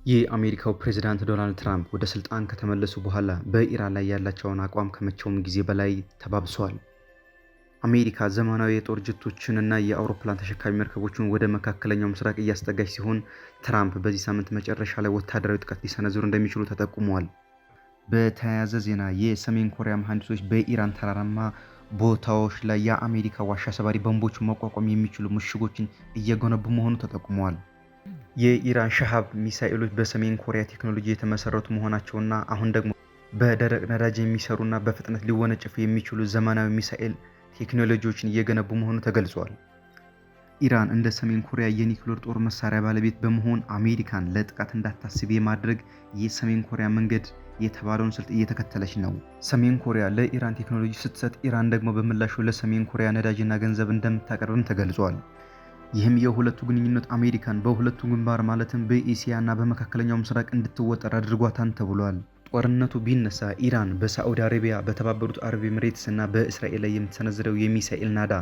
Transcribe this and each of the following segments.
የአሜሪካው ፕሬዝዳንት ዶናልድ ትራምፕ ወደ ስልጣን ከተመለሱ በኋላ በኢራን ላይ ያላቸውን አቋም ከመቼውም ጊዜ በላይ ተባብሷል። አሜሪካ ዘመናዊ የጦር ጀቶችን እና የአውሮፕላን ተሸካሚ መርከቦችን ወደ መካከለኛው ምስራቅ እያስጠጋች ሲሆን፣ ትራምፕ በዚህ ሳምንት መጨረሻ ላይ ወታደራዊ ጥቃት ሊሰነዝሩ እንደሚችሉ ተጠቁመዋል። በተያያዘ ዜና የሰሜን ኮሪያ መሐንዲሶች በኢራን ተራራማ ቦታዎች ላይ የአሜሪካ ዋሻ ሰባሪ ቦምቦችን መቋቋም የሚችሉ ምሽጎችን እየገነቡ መሆኑ ተጠቁመዋል። የኢራን ሻሃብ ሚሳኤሎች በሰሜን ኮሪያ ቴክኖሎጂ የተመሰረቱ መሆናቸውና አሁን ደግሞ በደረቅ ነዳጅ የሚሰሩና በፍጥነት ሊወነጨፉ የሚችሉ ዘመናዊ ሚሳኤል ቴክኖሎጂዎችን እየገነቡ መሆኑ ተገልጿል። ኢራን እንደ ሰሜን ኮሪያ የኒውክሌር ጦር መሳሪያ ባለቤት በመሆን አሜሪካን ለጥቃት እንዳታስብ የማድረግ የሰሜን ኮሪያ መንገድ የተባለውን ስልት እየተከተለች ነው። ሰሜን ኮሪያ ለኢራን ቴክኖሎጂ ስትሰጥ፣ ኢራን ደግሞ በምላሹ ለሰሜን ኮሪያ ነዳጅና ገንዘብ እንደምታቀርብም ተገልጿል። ይህም የሁለቱ ግንኙነት አሜሪካን በሁለቱ ግንባር ማለትም በኤሲያ እና በመካከለኛው ምስራቅ እንድትወጠር አድርጓታል ተብሏል። ጦርነቱ ቢነሳ ኢራን በሳዑዲ አረቢያ፣ በተባበሩት አረብ ኤሚሬትስ እና በእስራኤል ላይ የምትሰነዝረው የሚሳኤል ናዳ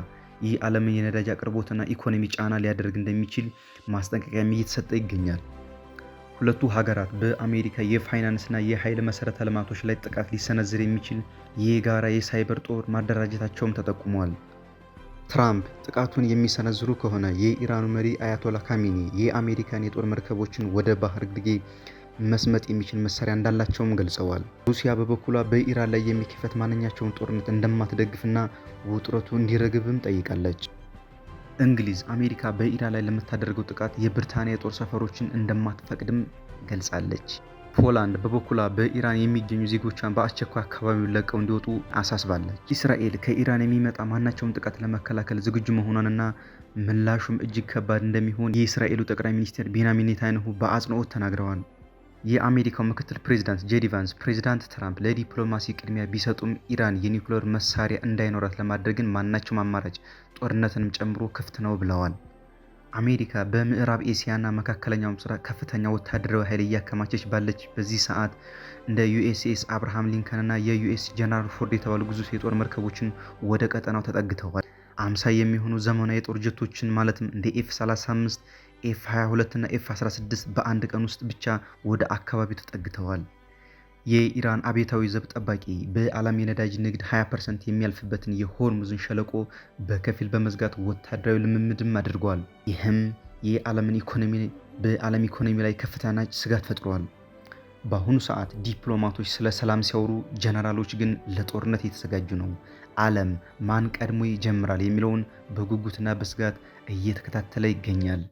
የዓለምን የነዳጅ አቅርቦትና ኢኮኖሚ ጫና ሊያደርግ እንደሚችል ማስጠንቀቂያም እየተሰጠ ይገኛል። ሁለቱ ሀገራት በአሜሪካ የፋይናንስና የኃይል መሰረተ ልማቶች ላይ ጥቃት ሊሰነዝር የሚችል የጋራ የሳይበር ጦር ማደራጀታቸውም ተጠቁሟል። ትራምፕ ጥቃቱን የሚሰነዝሩ ከሆነ የኢራኑ መሪ አያቶላ ካሚኒ የአሜሪካን የጦር መርከቦችን ወደ ባህር ግርጌ መስመጥ የሚችል መሳሪያ እንዳላቸውም ገልጸዋል። ሩሲያ በበኩሏ በኢራን ላይ የሚከፈት ማንኛቸውን ጦርነት እንደማትደግፍና ውጥረቱ እንዲረግብም ጠይቃለች። እንግሊዝ አሜሪካ በኢራን ላይ ለምታደርገው ጥቃት የብሪታንያ የጦር ሰፈሮችን እንደማትፈቅድም ገልጻለች። ፖላንድ በበኩሏ በኢራን የሚገኙ ዜጎቿን በአስቸኳይ አካባቢውን ለቀው እንዲወጡ አሳስባለች። እስራኤል ከኢራን የሚመጣ ማናቸውም ጥቃት ለመከላከል ዝግጁ መሆኗንና ምላሹም እጅግ ከባድ እንደሚሆን የእስራኤሉ ጠቅላይ ሚኒስትር ቤንያሚን ኔታንያሁ በአጽንኦት ተናግረዋል። የአሜሪካው ምክትል ፕሬዚዳንት ጄዲ ቫንስ ፕሬዚዳንት ትራምፕ ለዲፕሎማሲ ቅድሚያ ቢሰጡም ኢራን የኒውክሌር መሳሪያ እንዳይኖራት ለማድረግ ግን ማናቸውም አማራጭ ጦርነትንም ጨምሮ ክፍት ነው ብለዋል። አሜሪካ በምዕራብ ኤሲያና መካከለኛው ምስራቅ ከፍተኛ ወታደራዊ ኃይል እያከማቸች ባለች በዚህ ሰዓት እንደ ዩኤስኤስ አብርሃም ሊንከን እና የዩኤስ ጀነራል ፎርድ የተባሉ ግዙፍ የጦር መርከቦችን ወደ ቀጠናው ተጠግተዋል። 50 የሚሆኑ ዘመናዊ የጦር ጀቶችን ማለትም እንደ ኤፍ 35፣ ኤፍ 22 እና ኤፍ 16 በአንድ ቀን ውስጥ ብቻ ወደ አካባቢው ተጠግተዋል። የኢራን አብዮታዊ ዘብ ጠባቂ በዓለም የነዳጅ ንግድ 20% የሚያልፍበትን የሆርሙዝን ሸለቆ በከፊል በመዝጋት ወታደራዊ ልምምድም አድርጓል። ይህም የዓለምን ኢኮኖሚ በዓለም ኢኮኖሚ ላይ ከፍተኛ ስጋት ፈጥሯል። በአሁኑ ሰዓት ዲፕሎማቶች ስለ ሰላም ሲያወሩ፣ ጀነራሎች ግን ለጦርነት እየተዘጋጁ ነው። ዓለም ማን ቀድሞ ይጀምራል የሚለውን በጉጉትና በስጋት እየተከታተለ ይገኛል።